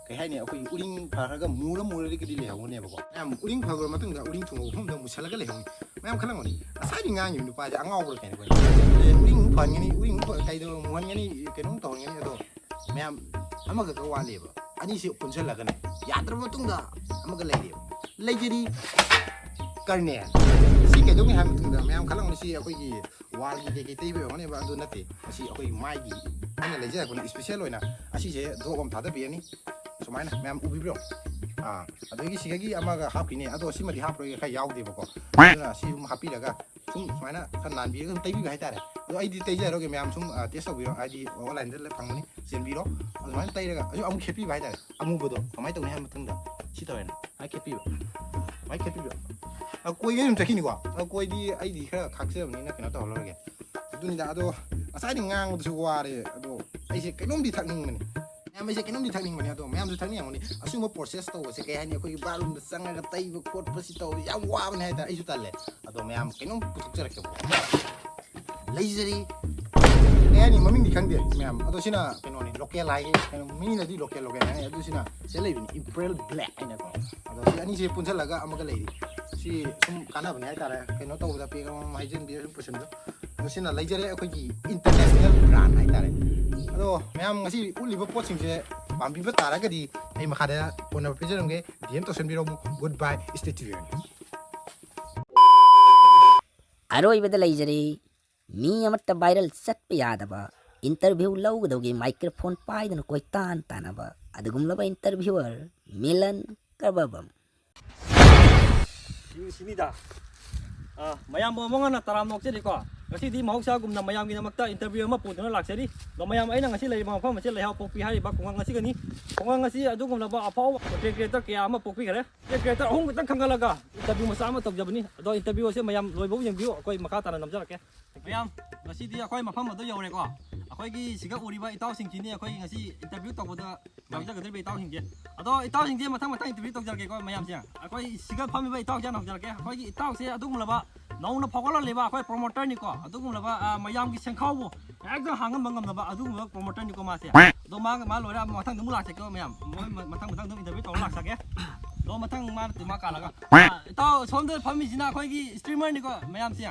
ꯀꯩ ꯍꯥꯏꯅꯤ, ꯑꯩꯈꯣꯏꯒꯤ ꯎꯔꯤꯡ ꯐꯈ꯭ꯔꯒ ꯃꯨꯔ ꯃꯨꯔꯒꯗꯤ ꯂꯩꯍꯧꯒꯅꯦꯕꯀꯣ꯫ ꯃꯌꯥꯝ ꯎꯔꯤꯡ ꯐꯈ꯭ꯔꯕ ꯃꯇꯨꯡꯗ ꯎꯔꯤꯡ ꯊꯨꯡꯕ ꯃꯐꯝꯗ ꯃꯨꯁꯜꯂꯒ ꯂꯩꯍꯧꯅꯤ꯫ ꯃꯌꯥꯝ ꯈꯜꯂꯝꯒꯅꯤ, ꯉꯁꯥꯏꯗꯤ ꯉꯥꯡꯉꯤꯕ ꯅꯨꯄꯥꯁꯦ ꯑꯉꯥꯎꯕ꯭ꯔꯥ ꯀꯩꯅꯣ? ꯑꯦ, ꯎꯔꯤꯡ ꯑꯃꯨꯛ ꯐꯍꯟꯒꯅꯤ, ꯎꯔꯤꯡ ꯑꯃꯨꯛ ꯐ-, ꯀꯩꯗꯧ ꯃꯨꯍꯟꯒꯅꯤ, ꯀꯩꯅꯣꯝ ꯇꯧꯍꯟꯒꯅꯤ꯫ ꯑꯗꯣ ꯃꯌꯥꯝ ꯑꯃꯈꯛꯇ ꯋꯥꯠꯂꯦꯕ, ꯑꯅꯤꯁꯤ ꯄꯨꯟꯁꯤꯜꯂꯒꯅꯦ, ꯌꯥꯗ꯭ꯔꯕ ꯃꯇꯨꯡꯗ ꯑꯃꯒ ꯂꯩꯔꯦꯕ, ꯂꯩꯖꯔꯤ ꯀꯔꯅꯦꯜ꯫ ꯁꯤ ꯀꯩꯗꯧꯅꯤ ꯍꯥꯏꯕ ꯃꯇꯨꯡꯗ ꯃꯌꯥꯝ ꯈꯜꯂꯝꯒꯅꯤ, ꯁꯤ ꯑꯩꯈꯣꯏꯒꯤ ꯋꯥꯜꯒꯤ ꯀꯩꯀꯩ ꯇꯩꯕ ꯑꯣꯏꯔꯝꯒꯅꯦꯕ꯫ ꯑꯗꯨ ꯅꯠꯇꯦ, ꯑꯁꯤ ꯑꯩꯈꯣꯏꯒꯤ ꯃꯥꯏꯒꯤ ꯑꯩꯅ ꯂꯩꯖꯔꯛꯄꯅꯤ, ꯏꯁꯄꯤꯁꯦꯜ ꯑꯣꯏꯅ꯫ ꯑꯁꯤꯁꯦ ꯗ꯭ꯔꯣꯞ ꯑꯃ ꯊꯥꯗꯕꯤꯔꯅꯤ, ꯁꯨꯃꯥꯏꯅ ꯃꯌꯥꯝ ꯎꯕꯤꯕ꯭ꯔꯣ? ꯑꯥ, ꯑꯗꯒꯤ ꯁꯤꯗꯒꯤ ꯑꯃꯒ ꯍꯥꯞꯈꯤꯅꯤ꯫ ꯑꯗꯣ ꯁꯤꯃꯗꯤ ꯍꯥꯞꯄꯔꯣꯏꯒꯦ, ꯈꯔ ꯌꯥꯎꯗꯦꯕꯀꯣ꯫ ꯑꯗꯨꯅ ꯁꯤ ꯑꯗꯨꯝ ꯍꯥꯞꯄꯤꯔꯒ ꯁꯨꯝ ꯁꯨꯃꯥꯏꯅ ꯈꯔ ꯅꯥꯟꯕꯤꯔꯒ ꯑꯗꯨꯝ ꯇꯩꯕꯤꯕ ꯍꯥꯏꯇꯥꯔꯦ꯫ ꯑꯗꯣ ꯑꯩꯗꯤ ꯇꯩꯖꯔꯒꯦ, ꯃꯌꯥꯝ ꯁꯨꯝ, ꯑ, ꯇꯦꯁ ꯇꯧꯕꯤꯔꯣ, ꯍꯥꯏꯗꯤ ꯑꯣꯟꯂꯥꯏꯟꯗ ꯂꯣꯏ ꯐꯪꯒꯅꯤ, ꯆꯦꯟꯕꯤꯔꯣ꯫ ꯑꯗꯨꯃꯥꯏꯅ ꯇꯩꯔꯒ ꯑꯗꯨ ꯑꯃꯨꯛ ꯈꯦꯠꯄꯤꯕ ꯍꯥꯏꯇꯥꯔꯦ꯫ ꯑꯃꯨꯕꯗꯣ ꯀꯃꯥꯏꯅ ꯇꯧꯅꯤ ꯍꯥꯏꯕ ꯃꯇꯨꯡꯗ ꯁꯤ ꯇꯧꯔꯦꯅ, ꯁꯨꯃꯥꯏꯅ ꯈꯦꯠꯄꯤꯕ, ꯁꯨꯃꯥꯏꯅ ꯈꯦꯠꯄꯤꯕ꯫ ꯑ, ꯀꯣꯏꯒ ꯑꯗꯨꯝ ꯆꯠꯈꯤꯅꯤꯀꯣ꯫ ꯑ, ꯀꯣꯏꯗꯤ ꯑꯩꯗꯤ ꯈꯔ ꯈꯥꯛꯆꯕꯅꯤꯅ ꯀꯩꯅꯣ ꯇꯧꯍꯜꯂꯔꯒꯦ꯫ ꯑꯗꯨꯅꯤꯗ, ꯑꯗꯣ ꯉꯁꯥꯏꯗꯤ ꯉꯥꯡꯕꯗꯁꯨ ꯋꯥꯔꯦ꯫ ꯑꯗꯣ ꯑꯩꯁꯦ ꯀꯩꯅꯣꯝꯗꯤ ꯊꯛꯅꯤꯡꯕꯅꯤ꯫ ꯃꯌꯥꯝ, ꯑꯩꯁꯦ ꯀꯩꯅꯣꯝꯗꯤ ꯊꯛꯅꯤꯡꯕꯅꯤ꯫ ꯑꯗꯣ ꯃꯌꯥꯝꯁꯨ ꯊꯛꯅꯤꯡꯉꯝꯒꯅꯤ꯫ ꯑꯁꯤꯒꯨꯝꯕ ꯄ꯭ꯔꯣꯁꯦꯁ ꯇꯧꯕꯁꯦ, ꯀꯩ ꯍꯥꯏꯅꯤ, ꯑꯩꯈꯣꯏꯒꯤ ꯕꯥꯠꯔꯨꯝꯗ ꯆꯪꯉꯒ ꯇꯩꯕ ꯈꯣꯠꯄꯁꯤ ꯇꯧꯕ ꯌꯥꯝ ꯋꯥꯕꯅꯦ ꯍꯥꯏꯇꯥꯔꯦ꯫ ꯑꯩꯁꯨ ꯇꯜꯂꯦ꯫ ꯑꯗꯣ ꯃꯌꯥꯝ, ꯀꯩꯅꯣꯝ ꯄꯨꯊꯣꯛꯆꯔꯛꯀꯦꯕꯀꯣ꯫ ꯂꯩꯖꯔꯤ, ꯀꯩ ꯍꯥꯏꯅꯤ, ꯃꯃꯤꯡꯗꯤ ꯈꯪꯗꯦ ꯃꯌꯥꯝ꯫ ꯑꯗꯣ ꯁꯤꯅ ꯀꯩꯅꯣꯅꯤ, ꯂꯣꯀꯦꯜ ꯍꯥꯏꯌꯦ꯫ ꯀꯩꯅꯣ, ꯃꯤꯅꯗꯤ ꯂꯣꯀꯦꯜ, ꯂꯣꯀꯦꯜ ꯍꯥꯏꯅꯩ꯫ ꯑꯗꯨ ꯁꯤꯅ ꯁꯤꯗ ꯂꯩꯕꯅꯤ, ꯏꯝꯄꯔꯤꯌꯦꯜ ꯕ꯭ꯂꯦꯛ ꯍꯥꯏꯅꯀꯣ꯫ ꯑꯗꯣ ꯁꯤ ꯑꯅꯤꯁꯦ ꯄꯨꯟꯁꯤꯜꯂꯒ ꯑꯃꯒ ꯂꯩꯔꯤ꯫ ꯁꯤ ꯁꯨꯝ ꯀꯥꯟꯅꯕꯅꯦ ꯍꯥꯏꯇꯥꯔꯦ, ꯀꯩꯅꯣ ꯇꯧꯕꯗ, ꯄꯦꯛ ꯑꯃꯃꯝ ꯍꯩꯖꯤꯟꯕꯤꯔ ꯁꯨꯝ ꯄꯨꯁꯤꯟꯕ꯫ ꯑꯗꯣ ꯁꯤꯅ ꯂꯩꯖꯔꯦ, ꯑꯩꯈꯣꯏꯒꯤ ꯏꯟꯇꯔꯅꯦꯁꯅꯦꯜ ꯕ꯭ꯔꯥꯟ ꯍꯥꯏꯇꯥꯔꯦ꯫ ꯑꯗꯣ ꯃꯌꯥꯝ, ꯉꯁꯤ ꯎꯠꯂꯤꯕ ꯄꯣꯠꯁꯤꯡꯁꯦ ꯄꯥꯝꯕꯤꯕ ꯇꯥꯔꯒꯗꯤ ꯑꯩ ꯃꯈꯥꯗ ꯐꯣꯟ ꯅꯝꯕꯔ ꯄꯤꯖꯔꯝꯒꯦ, ꯗꯤ ꯑꯦꯝ ꯇꯧꯁꯟꯕꯤꯔꯝꯃꯨ꯫ Good bye, stay tuned. ꯑꯔꯣꯏꯕꯗ ꯂꯩꯖꯔꯤ, ꯃꯤ ꯑꯃꯠꯇ ꯚꯥꯏꯔꯦꯜ ꯆꯠꯄ ꯌꯥꯗꯕ ꯏꯟꯇꯔꯚ꯭ꯌꯨ ꯂꯧꯒꯗꯧꯒꯤ ꯃꯥꯏꯀ꯭ꯔꯣꯐꯣꯟ ꯄꯥꯏꯗꯨꯅ ꯀꯣꯏꯇꯥꯟ ꯇꯥꯟꯅꯕ ꯑꯗꯨꯒꯨꯝꯂꯕ ꯏꯟꯇꯔꯚ꯭ꯌꯨꯋꯔ ꯃꯤꯂꯟ ꯀꯔꯕꯕꯝ꯫ ꯁꯤ-, ꯁꯤꯅꯤꯗ꯫ ꯑꯥ, ꯃꯌꯥꯝꯕꯨ ꯑꯃꯨꯛ ꯍꯟꯅ ꯇꯔꯥꯝꯅ ꯑꯣꯛꯆꯔꯤꯀꯣ꯫ ꯉꯁꯤꯗꯤ ꯃꯍꯧꯁꯥꯒꯨꯝꯅ ꯃꯌꯥꯝꯒꯤꯗꯃꯛꯇ interview ꯑꯃ ꯄꯨꯗꯨꯅ ꯂꯥꯛꯆꯔꯤ꯫ ꯑꯗꯣ ꯃꯌꯥꯝ, ꯑꯩꯅ ꯉꯁꯤ ꯂꯩꯔꯤꯕ ꯃꯐꯝ ꯑꯁꯤ ꯂꯩꯍꯥꯎꯄꯣꯛꯄꯤ ꯍꯥꯏꯔꯤꯕ ꯈꯨꯡꯒꯪ ꯑꯁꯤꯒꯅꯤ꯫ ꯈꯨꯡꯒꯪ ꯑꯁꯤ ꯑꯗꯨꯒꯨꯝꯂꯕ ꯑꯐꯥꯎꯕ content creator ꯀꯌꯥ ꯑꯃ ꯄꯣꯛꯄꯤꯈ꯭ꯔꯦ꯫ Content creator ꯑꯍꯨꯝ ꯈꯛꯇꯪ ꯈꯟꯒꯠꯂꯒ interview ꯃꯆꯥ ꯑꯃ ꯇꯧꯖꯕꯅꯤ꯫ ꯑꯗꯣ interview ꯑꯁꯦ ꯃꯌꯥꯝ ꯂꯣꯏꯕꯧ ꯌꯦꯡꯕꯤꯌꯨ, ꯑꯩꯈꯣꯏ ꯃꯈꯥ ꯇꯥꯅ ꯅꯝꯖꯔꯛꯀꯦ꯫ ꯃꯌꯥꯝ, ꯉꯁꯤꯗꯤ ꯑꯩꯈꯣꯏ ꯃꯐꯝ ꯑꯗꯨ ꯌꯧꯔꯦꯀꯣ꯫ ꯑꯩꯈꯣꯏꯒꯤ ꯁꯤꯒ ꯎꯔꯤꯕ ꯏꯇꯥꯎꯁꯤꯡꯁꯤꯅꯤ ꯑꯩꯈꯣꯏ ꯉꯁꯤ interview ꯇꯧꯕꯗ ꯌꯥꯎꯖꯒꯗꯧꯔꯤꯕ ꯏꯇꯥꯎꯁꯤꯡꯁꯦ꯫ ꯑꯗꯣ ꯏꯇꯥꯎꯁꯤꯡꯁꯦ ꯃꯊꯪ ꯃꯊꯪ interview ꯇꯧꯖꯔꯛꯀꯦꯀꯣ ꯃꯌꯥꯝꯁꯦ꯫ ꯑꯩꯈꯣꯏ ꯁꯤꯒ ꯐꯝꯃꯤꯕ ꯏꯇꯥꯎꯁꯦ ꯍꯥꯟꯅ ꯍꯧꯖꯔꯛꯀꯦ꯫ ꯑꯩꯈꯣꯏꯒꯤ ꯏꯇꯥꯎꯁꯦ ꯑꯗꯨꯒꯨꯝꯂꯕ ꯅꯧꯅ ꯐꯥꯎꯒꯠꯂꯛꯂꯤꯕ ꯑꯩꯈꯣꯏ promoterꯅꯤꯀꯣ꯫ ꯑꯗꯨꯒꯨꯝꯂꯕ, ꯑ, ꯃꯌꯥꯝꯒꯤ ꯁꯦꯟꯈꯥꯎꯕꯨ ꯍꯦꯛꯇ ꯍꯥꯡꯍꯟꯕ ꯉꯝꯂꯕ ꯑꯗꯨꯒꯨꯝꯂꯕ promoterꯅꯤꯀꯣ ꯃꯥꯁꯦ꯫ ꯑꯗꯣ ꯃꯥ, ꯃꯥ ꯂꯣꯏꯔ ꯃꯊꯪꯗ ꯑꯃꯨꯛ ꯂꯥꯛꯆꯒꯦꯀꯣ ꯃꯌꯥꯝ꯫ ꯃꯣꯏ ꯃ-, ꯃꯊꯪ ꯃꯊꯪ ꯑꯗꯨꯝ interview ꯇꯧꯔ ꯂꯥꯛꯆꯒꯦ꯫ ꯑꯗꯣ ꯃꯊꯪ ꯃꯥ ꯅꯠꯇꯦ, ꯃꯥ ꯀꯥꯜꯂꯒ꯫ ꯑ, ꯏꯇꯥꯎ ꯁꯣꯝꯗ ꯐꯝꯃꯤꯁꯤꯅ ꯑꯩꯈꯣꯏꯒꯤ streamerꯅꯤꯀꯣ ꯃꯌꯥꯝꯁꯦ꯫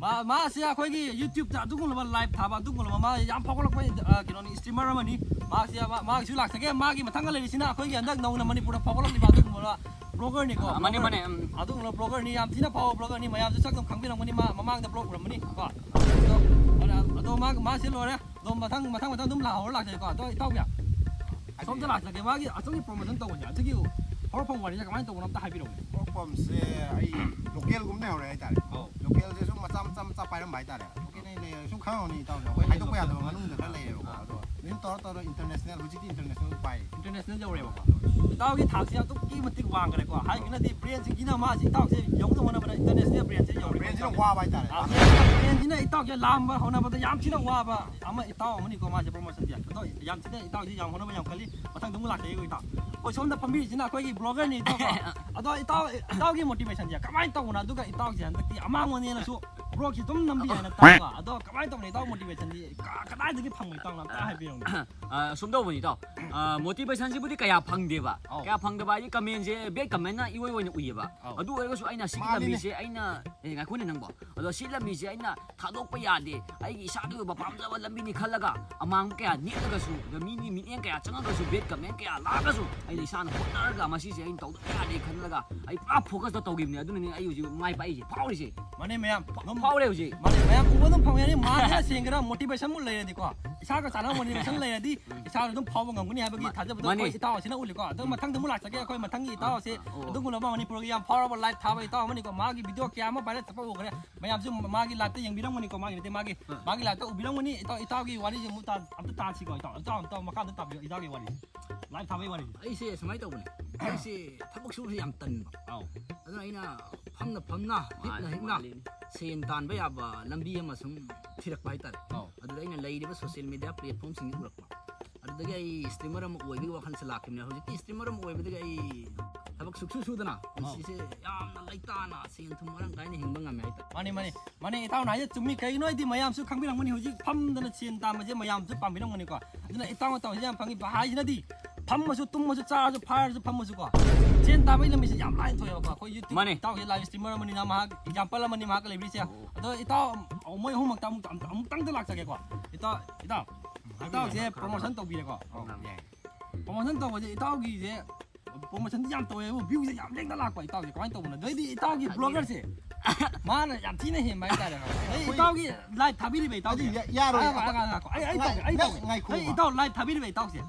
ꯃꯥ, ꯃꯥꯁꯦ ꯑꯩꯈꯣꯏꯒꯤ YouTubeꯇ ꯑꯗꯨꯒꯨꯝꯂꯕ live ꯊꯥꯕ ꯑꯗꯨꯒꯨꯝꯂꯕ ꯃꯥ ꯌꯥꯝ ꯐꯥꯎꯒꯠꯂꯛꯄ, ꯑ, ꯀꯩꯅꯣꯅꯤ, streamer ꯑꯃꯅꯤ꯫ ꯃꯥꯁꯦ ꯃꯥ-, ꯃꯥꯒꯤꯁꯨ ꯂꯥꯛꯆꯒꯦ꯫ ꯃꯥꯒꯤ ꯃꯊꯪꯒ ꯂꯩꯔꯤꯁꯤꯅ ꯑꯩꯈꯣꯏꯒꯤ ꯍꯟꯗꯛ ꯅꯧꯅ ꯃꯅꯤꯄꯨꯔꯗ ꯐꯥꯎꯒꯠꯂꯛꯂꯤꯕ ꯑꯗꯨꯒꯨꯝꯂꯕ bloggerꯅꯤꯀꯣ꯫ ꯑ, ꯃꯥꯅꯦ, blogger꯫ ꯃꯥꯅꯦ, ꯎꯝ꯫ ꯑꯗꯨꯒꯨꯝꯂꯕ bloggerꯅꯤ, ꯌꯥꯝ ꯊꯤꯅ ꯐꯥꯎꯕ bloggerꯅꯤ, ꯃꯌꯥꯝꯁꯨ ꯁꯛ ꯑꯗꯨꯝ ꯈꯪꯕꯤꯔꯝꯒꯅꯤ, ꯃꯥ ꯃꯃꯥꯡꯗ vlog ꯎꯔꯝꯃꯅꯤ ꯀꯣ꯫ ꯑꯗꯣ, ꯑꯗꯣ ꯃꯥ, ꯃꯥꯁꯦ ꯂꯣꯏꯔꯦ꯫ ꯑꯗꯣ ꯃꯊꯪ, ꯃꯊꯪ, ꯃꯊꯪ ꯑꯗꯨꯝ ꯂꯥꯛꯍꯧꯔ ꯂꯥꯛꯆꯒꯦꯀꯣ꯫ ꯑꯗꯣ ꯏꯇꯥꯎꯕꯤ, ꯁꯣꯝꯗ ꯂꯥꯛꯆꯒꯦ꯫ ꯃꯥꯒꯤ ꯑꯁꯣꯝꯒꯤ promotion ꯇꯧꯕꯁꯦ, ꯑꯗꯨꯒꯤ ꯍꯧꯔꯛꯐꯝ ꯋꯥꯔꯤꯁꯦ ꯀꯃꯥꯏꯅ ꯇꯧꯕꯅꯣ ꯑꯝꯇ ꯍꯥꯏꯕꯤꯔꯛꯎꯅꯦ꯫ ꯍꯧꯔꯛꯐꯝꯁꯦ ꯑꯩ localꯒꯨꯝꯗ ꯍꯧꯔꯦ ꯍꯥꯏꯇꯥꯔꯦ꯫ ꯑꯧ꯫ Localꯁꯦ ꯁꯨꯝ ꯃꯆꯥ, ꯃꯆꯥ, ꯃꯆꯥ ꯄꯥꯏꯔꯝꯕ ꯍꯥꯏꯇꯥꯔꯦ꯫ Localꯅ ꯂꯩꯔꯦ, ꯁꯨꯝ ꯈꯪꯉꯝꯒꯅꯤ ꯏꯇꯥꯎꯁꯦ꯫ ꯑꯩꯈꯣꯏ ꯍꯥꯏꯗꯣꯛꯄ ꯌꯥꯗꯕ ꯃꯅꯨꯡꯗ ꯈꯔ ꯂꯩꯔꯦꯕꯀꯣ꯫ ꯑꯥ꯫ ꯑꯗꯣ ꯑꯗꯨꯝ ꯇꯧꯔ ꯇꯧꯔ international, ꯍꯧꯖꯤꯛꯇꯤ international ꯄꯥꯏꯔꯤ꯫ International ꯌꯧꯔꯦꯕꯀꯣ꯫ ꯏꯇꯥꯎꯒꯤ ꯊꯥꯛꯁꯦ ꯑꯗꯨꯛꯀꯤ ꯃꯇꯤꯛ ꯋꯥꯡꯈ꯭ꯔꯦꯀꯣ꯫ ꯍꯥꯏꯒꯅꯗꯤ brandꯁꯤꯡꯁꯤꯅ ꯃꯥꯁꯤ ꯏꯇꯥꯎꯁꯦ ꯌꯧꯅꯕ ꯍꯣꯠꯅꯕꯗ international brandꯁꯦ ꯌꯧꯔꯦ꯫ Brandꯁꯤꯅ ꯋꯥꯕ ꯍꯥꯏꯇꯥꯔꯦ꯫ ꯑꯥ, brandꯁꯤꯅ ꯏꯇꯥꯎꯁꯦ ꯂꯥꯝꯕ ꯍꯣꯠꯅꯕꯗ ꯌꯥꯝ ꯊꯤꯅ ꯋꯥꯕ ꯑꯃ ꯏꯇꯥꯎ ꯑꯃꯅꯤꯀꯣ, ꯃꯥꯁꯦ promotionꯁꯦ꯫ ꯑꯗꯣ ꯌꯥꯝ ꯊꯤꯅ ꯏꯇꯥꯎꯁꯦ ꯌꯥꯝ ꯍꯣꯠꯅꯕ ꯌꯥꯝ ꯀꯜꯂꯤ꯫ ꯃꯊꯪꯗ ꯑꯃꯨꯛ ꯂꯥꯛꯆꯒꯦꯀꯣ ꯏꯇꯥꯎ꯫ ꯑꯩꯈꯣꯏ ꯁꯣꯝꯗ ꯐꯝꯕꯤꯔꯤꯁꯤꯅ ꯑꯩꯈꯣꯏꯒꯤ bloggerꯅꯤ ꯏꯇꯥꯎꯀꯣ꯫ ꯑꯗꯣ ꯏꯇꯥꯎ, ꯏꯇꯥꯎꯒꯤ motivationꯁꯦ ꯀꯃꯥꯏꯅ ꯇꯧꯕꯅꯣ? ꯑꯗꯨꯒ ꯏꯇꯥꯎꯁꯦ ꯍꯟꯗꯛꯇꯤ ꯑꯃꯥꯡꯕꯅꯦꯅꯁꯨ vlogꯁꯤ ꯑꯗꯨꯝ ꯅꯝꯕꯤ ꯍꯥꯏꯅ ꯇꯥꯏꯀꯣ꯫ ꯑꯗꯣ ꯀꯃꯥꯏꯅ ꯇꯧꯕꯅꯣ ꯏꯇꯥꯎ motivationꯗꯤ? ꯀ-, ꯀꯗꯥꯏꯗꯒꯤ ꯐꯪꯕ ꯏꯇꯥꯎꯅ ꯑꯝꯇ ꯍꯥꯏꯕꯤꯔꯛꯎꯅꯦ꯫ ꯑ, ꯁꯨꯝ ꯇꯧꯕꯅꯤ ꯏꯇꯥꯎ꯫ ꯑ, motivationꯁꯤꯕꯨꯗꯤ ꯀꯌꯥ ꯐꯪꯗꯦꯕ꯫ ꯑꯧ꯫ ꯀꯌꯥ ꯐꯪꯗꯕ ꯍꯥꯏꯗꯤ commentꯁꯦ bad commentꯅ ꯏꯑꯣꯏ ꯑꯣꯏꯅ ꯎꯏꯌꯦꯕ꯫ ꯑꯧ꯫ ꯑꯗꯨ ꯑꯣꯏꯔꯒꯁꯨ ꯑꯩꯅ ꯁꯤꯒꯤ ꯃꯥꯅꯤꯅꯦ꯫ ꯂꯝꯕꯤꯁꯦ ꯑꯩꯅ, ꯑꯦ, ꯉꯥꯏꯈꯣꯅꯦ ꯅꯪꯕꯣ꯫ ꯑꯗꯣ ꯁꯤ ꯂꯝꯕꯤꯁꯦ ꯑꯩꯅ ꯊꯥꯗꯣꯛꯄ ꯌꯥꯗꯦ꯫ ꯑꯩꯒꯤ ꯏꯁꯥꯒꯤ ꯑꯣꯏꯕ ꯄꯥꯝꯖꯕ ꯂꯝꯕꯤꯅꯤ ꯈꯜꯂꯒ ꯑꯃꯥꯡꯕ ꯀꯌꯥ ꯅꯦꯠꯂꯒꯁꯨ, ꯑꯗ ꯃꯤꯒꯤ ꯃꯤꯠꯌꯦꯡ ꯀꯌꯥ ꯆꯪꯉꯒꯁꯨ, bad comment ꯀꯌꯥ ꯂꯥꯛꯑꯒꯁꯨ ꯑꯩꯅ ꯏꯁꯥꯅ ꯍꯣꯠꯅꯔꯒ ꯃꯁꯤꯁꯦ ꯑꯩꯅ ꯇꯧꯗꯕ ꯌꯥꯗꯦ ꯈꯜꯂꯒ ꯑꯩ ꯄꯨꯔꯥ focusꯇ ꯇꯧꯈꯤꯕꯅꯦ꯫ ꯑꯗꯨꯅꯅꯦ ꯑꯩ ꯍꯧꯖꯤꯛ ꯃꯥꯏ ꯄꯥꯛꯏꯁꯦ, ꯐꯥꯎꯔꯤꯁꯦ꯫ ꯃꯥꯅꯦ ꯃꯌꯥꯝ, ꯑꯗꯨꯝ ꯐꯥꯎꯔꯦ ꯍꯧꯖꯤꯛ꯫ ꯃꯥꯅꯦ, ꯃꯌꯥꯝ ꯎꯕ ꯑꯗꯨꯝ ꯐꯪꯉꯦ꯫ ꯃꯥꯁꯤꯅ ꯁꯦꯡꯒꯦꯔꯥ, ꯃꯣꯇꯤꯚꯦꯁꯟꯕꯨ ꯂꯩꯔꯗꯤꯀꯣ, ꯏꯁꯥꯒ ꯆꯥꯟꯅꯕ ꯃꯣꯇꯤꯚꯦꯁꯟ ꯂꯩꯔꯗꯤ ꯏꯁꯥꯅ ꯑꯗꯨꯝ ꯐꯥꯎꯕ ꯉꯝꯒꯅꯤ ꯍꯥꯏꯕꯒꯤ ꯊꯥꯖꯕꯗꯣ ꯃꯥꯅꯤ꯫ ꯑꯩꯈꯣꯏ ꯏꯇꯥꯎ ꯑꯁꯤꯅ ꯎꯠꯂꯤꯀꯣ꯫ ꯑꯗꯣ ꯃꯊꯪꯗ ꯑꯃꯨꯛ ꯂꯥꯛꯆꯒꯦ ꯑꯩꯈꯣꯏ ꯃꯊꯪꯒꯤ ꯏꯇꯥꯎ ꯑꯁꯤ꯫ ꯑꯣ꯫ ꯑꯗꯨꯒꯨꯝꯂꯕ ꯃꯅꯤꯄꯨꯔꯒꯤ ꯌꯥꯝ ꯐꯥꯎꯔꯕ ꯂꯥꯏꯚ ꯊꯥꯕ ꯏꯇꯥꯎ ꯑꯃꯅꯤꯀꯣ꯫ ꯃꯥꯒꯤ ꯚꯤꯗꯤꯑꯣ ꯀꯌꯥ ꯑꯃ ꯚꯥꯏꯔꯦꯜ ꯆꯠꯄ ꯎꯈ꯭ꯔꯦ꯫ ꯃꯌꯥꯝꯁꯨ ꯃꯥꯒꯤ ꯂꯥꯏꯚꯇ ꯌꯦꯡꯕꯤꯔꯝꯒꯅꯤꯀꯣ꯫ ꯃꯥꯒꯤ ꯅꯠꯇꯦ, ꯃꯥꯒꯤ, ꯑ꯫ ꯃꯥꯒꯤ ꯂꯥꯏꯚꯇ ꯎꯕꯤꯔꯝꯒꯅꯤ꯫ ꯏꯇꯥꯎ, ꯏꯇꯥꯎꯒꯤ ꯋꯥꯔꯤꯁꯦ ꯑꯃꯨꯛ ꯇꯥ-, ꯑꯝꯇ ꯇꯥꯁꯤꯀꯣ ꯏꯇꯥꯎ꯫ ꯏꯇꯥꯎ, ꯏꯇꯥꯎ, ꯃꯈꯥ ꯑꯝꯇ ꯇꯥꯕꯤꯌꯨ ꯏꯇꯥꯎꯒꯤ ꯋꯥꯔꯤ꯫ ꯂꯥꯏꯚ ꯊꯥꯕꯒꯤ ꯋꯥꯔꯤ꯫ ꯑꯩꯁꯦ ꯁꯨꯃꯥꯏꯅ ꯇꯧꯕꯅꯦ꯫ ꯑꯩꯁꯦ ꯊꯕꯛ ꯁꯨꯕꯁꯦ ꯌꯥꯝ ꯇꯟꯕ꯫ ꯑꯧ꯫ ꯑꯗꯨꯅ ꯑꯩꯅ ꯐꯝꯅ ꯐꯝꯅ, ꯍꯤꯞꯅ ꯃꯥꯅꯦ, ꯍꯤꯞꯅ ꯃꯥꯅꯦ꯫ ꯁꯦꯟ ꯇꯥꯟꯕ ꯌꯥꯕ ꯂꯝꯕꯤ ꯑꯃ ꯁꯨꯝ ꯊꯤꯔꯛꯄ ꯍꯥꯏꯇꯥꯔꯦ꯫ ꯑꯧ꯫ ꯑꯗꯨꯗ ꯑꯩꯅ ꯂꯩꯔꯤꯕ ꯁꯣꯁꯤꯌꯦꯜ ꯃꯦꯗꯤꯌꯥ ꯄ꯭ꯂꯦꯠꯐꯣꯝꯁꯤꯡꯁꯤ ꯎꯔꯛꯄ꯫ ꯑꯗꯨꯗꯒꯤ ꯑꯩ ꯁ꯭ꯇ꯭ꯔꯤꯃꯔ ꯑꯃ ꯑꯣꯏꯕꯒꯤ ꯋꯥꯈꯜꯁꯦ ꯂꯥꯛꯈꯤꯕꯅꯦ꯫ ꯍꯧꯖꯤꯛꯇꯤ ꯁ꯭ꯇ꯭ꯔꯤꯃꯔ ꯑꯃ ꯑꯣꯏꯕꯗꯒꯤ ꯑꯩ ꯊꯕꯛ ꯁꯨꯛꯁꯨ ꯁꯨꯗꯅ ꯑꯧ꯫ ꯄꯨꯟꯁꯤꯁꯦ ꯌꯥꯝꯅ ꯂꯩꯇꯥꯅ ꯁꯦꯟ ꯊꯨꯝ ꯃꯔꯥꯡ ꯀꯥꯏꯅ ꯍꯤꯡꯕ ꯉꯝꯃꯦ ꯍꯥꯏꯇꯥꯔꯦ꯫ ꯃꯥꯅꯦ, ꯃꯥꯅꯦ꯫ ꯃꯥꯅꯦ, ꯏꯇꯥꯎꯅ ꯍꯥꯏꯁꯦ ꯆꯨꯝꯃꯤ꯫ ꯀꯩꯒꯤꯅꯣ ꯍꯥꯏꯗꯤ ꯃꯌꯥꯝꯁꯨ ꯈꯪꯕꯤꯔꯝꯒꯅꯤ, ꯍꯧꯖꯤꯛ ꯐꯝꯗꯅ ꯁꯦꯟ ꯇꯥꯟꯕꯁꯦ ꯃꯌꯥꯝꯁꯨ ꯄꯥꯝꯕꯤꯔꯝꯒꯅꯤꯀꯣ꯫ ꯑꯗꯨꯅ ꯏꯇꯥꯎꯅ ꯇꯧꯔꯤꯁꯦ ꯌꯥꯝ ꯐꯪꯉꯤ꯫ ꯍꯥꯏꯁꯤꯅꯗꯤ ꯐꯝꯃꯁꯨ, ꯇꯨꯝꯃꯁꯨ, ꯆꯥꯔꯁꯨ, ꯐꯥꯔꯁꯨ, ꯐꯝꯃꯁꯨꯀꯣ, ꯁꯦꯟ ꯇꯥꯟꯕꯒꯤ ꯂꯝꯕꯤꯁꯦ ꯌꯥꯝ ꯂꯥꯏꯅ ꯊꯣꯛꯑꯦꯕꯀꯣ꯫ ꯑꯩꯈꯣꯏ YouTube ꯃꯥꯅꯦ꯫ ꯏꯇꯥꯎꯁꯦ ꯂꯥꯏꯚ ꯁ꯭ꯇ꯭ꯔꯤꯃꯔ ꯑꯃꯅꯤꯅ ꯃꯍꯥꯛ ꯑꯦꯛꯖꯥꯝꯄꯜ ꯑꯃꯅꯤ ꯃꯍꯥꯛꯀ ꯂꯩꯕꯤꯔꯤꯁꯦ꯫ ꯑꯗꯣ ꯏꯇꯥꯎ, ꯃꯣꯏ ꯑꯍꯨꯝꯃꯛꯇ ꯑꯃꯨꯛ-, ꯑꯃꯨꯛꯇꯪꯗ ꯂꯥꯛꯆꯒꯦꯀꯣ꯫ ꯏꯇꯥꯎ, ꯏꯇꯥꯎ, ꯏꯇꯥꯎꯁꯦ ꯄ꯭ꯔꯣꯃꯣꯁꯟ ꯇꯧꯕꯤꯔꯦꯀꯣ꯫ ꯑꯣ, ꯌꯥꯏ꯫ ꯄ꯭ꯔꯣꯃꯣꯁꯟ ꯇꯧꯕꯁꯦ ꯏꯇꯥꯎꯒꯤꯁꯦ ꯄ꯭ꯔꯣꯃꯣꯁꯟꯗꯤ ꯌꯥꯝ ꯇꯧꯋꯦꯕꯨ, ꯚ꯭ꯌꯨꯁꯦ ꯌꯥꯝ ꯂꯦꯡꯗ ꯂꯥꯛꯄ ꯏꯇꯥꯎꯁꯦ꯫ ꯀꯃꯥꯏꯅ ꯇꯧꯕꯅꯣ? ꯑꯗꯩꯗꯤ ꯏꯇꯥꯎꯒꯤ ꯕ꯭ꯂꯣꯒꯔꯁꯦ ꯃꯥꯅ ꯌꯥꯝ ꯊꯤꯅ ꯍꯦꯟꯕ ꯍꯥꯏꯇꯥꯔꯦ꯫ ꯑꯗꯩ ꯑꯩꯈꯣꯏ ꯏꯇꯥꯎꯒꯤ ꯂꯥꯏꯚ ꯊꯥꯕꯤꯔꯤꯕ ꯏꯇꯥꯎꯁꯦ꯫ ꯑꯗꯨ ꯌꯥ-, ꯌꯥꯔꯣꯏ꯫ ꯉꯥꯏꯈꯣ, ꯉꯥꯏꯈꯣ, ꯉꯥꯏꯈꯣ꯫ ꯑꯩ, ꯑꯩ ꯇꯧꯒꯦ, ꯑꯩ ꯇꯧꯒꯦ꯫ ꯉꯥꯏꯈꯣ꯫ ꯑꯩ ꯏꯇꯥꯎ ꯂꯥꯏꯚ ꯊꯥꯕꯤꯔꯤꯕ ꯏꯇꯥꯎꯁꯦ꯫